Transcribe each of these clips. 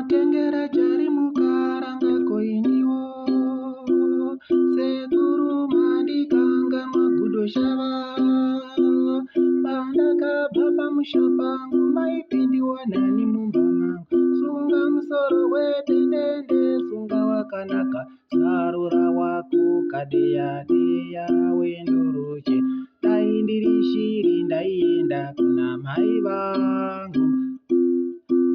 Matengera chari mukaranga koiniwo sekuru mandikanganwa gudo shava pandakabva pamusha pangu maipindiwa nani mumba mangu sunga musoro wetendende sunga wakanaka sarura wako kadeya deya wendoroche dai ndiri shiri ndaienda kuna mai vangu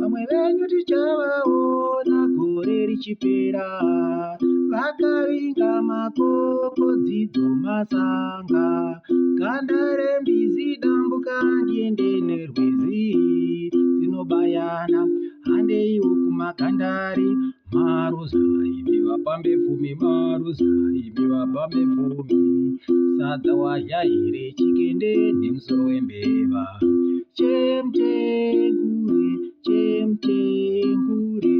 vamwe venyu tichavaona gore richipera vakavinga makoko dzidzo masanga ganda rembizi dambuka ndiende nerwizi dzinobayana handeiwo kumakandari maruza imi vapambepfumi maruza imi vapambepfumi sadza wadya here chikende nemusoro wembeva chemutengure chemutengure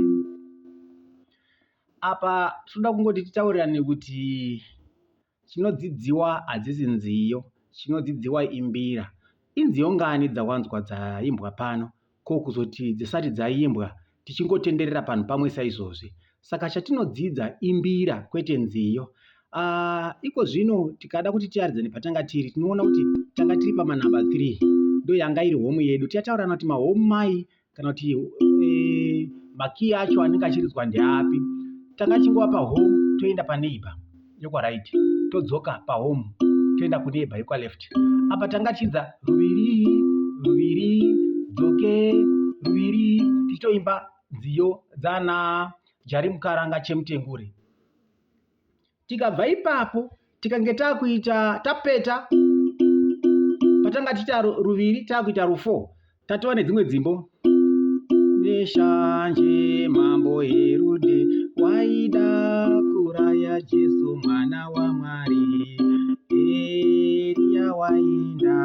apa tinoda kungoti titaurirane kuti Chinodzidziwa hadzisi nziyo, chinodzidziwa imbira. Inziyo ngani dzawanzwa dzaimbwa pano, ko kuzoti dzisati dzaimbwa tichingotenderera panhu pamwe saizvozvi. Saka chatinodzidza imbira kwete nziyo. Uh, iko zvino tikada kuti tiaridzane patanga tiri tinoona kuti tanga tiri pamanamba 3 ndo yanga iri homu yedu. Tichataurana kuti mahomu mai kana kuti e, makiyi acho anenge achiridzwa ndeapi tanga chingova pahome toenda paneighbor yokwaright todzoka pahome toenda kuneighbor yokwaleft apa tanga tichiridza ruviri ruviri dzoke ruviri tichitoimba nziyo dzana jari mukaranga chemutengure Tikabva ipapo tikange takuita tapeta patanga tiita ruviri takuita rufo tatova nedzimwe dzimbo neshanje mambo Herude waida kuraya Jesu mwana waMwari Eriya waenda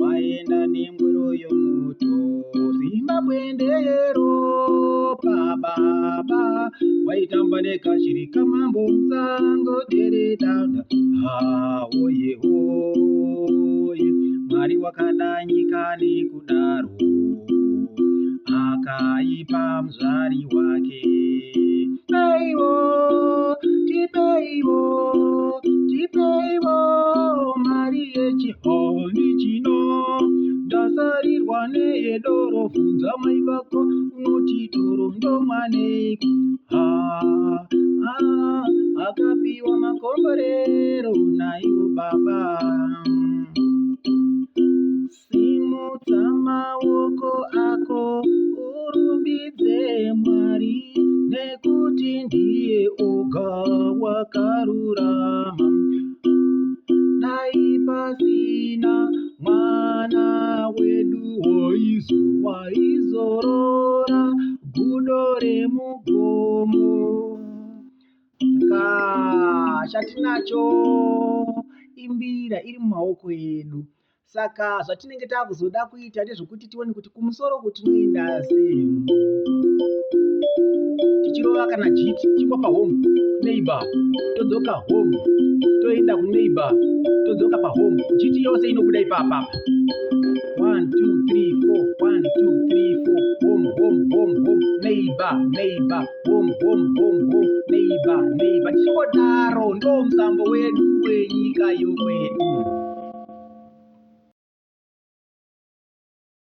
waenda nengwero yomoto Zimbabwe ndeyeropa baba waitamba nekashiri kamambo musango dere danda haoye hoye Mwari wakada nyika nekudaro akaipa muzvari wake tipeiwo tipeiwo tipeiwo mari yechihoni chino ndasarirwa neyedoro bvunza mai vako unoti doro ndomwanei akapiwa makomborero naiwo baba Simudza maoko ako urumbidze Mwari nekuti ndiye oga wakarurama. Dai pasina mwana wedu waizo waizorora gudo remugomo. Saka chatinacho imbira iri mumaoko edu. Saka zvatinenge takuzoda kuita ndezvekuti tione kuti kumusoro uku tinoenda sei. Tichirova kana jiti tichingwa pahome neighbor todzoka home toenda kuneighbor todzoka pahome jiti yose inobuda ipapapa 1 2 3 4 1 2 3 4 home home home home neighbor neighbor home home home home neighbor neighbor tichingodaro ndo musambo wedu wenyika yokwedu.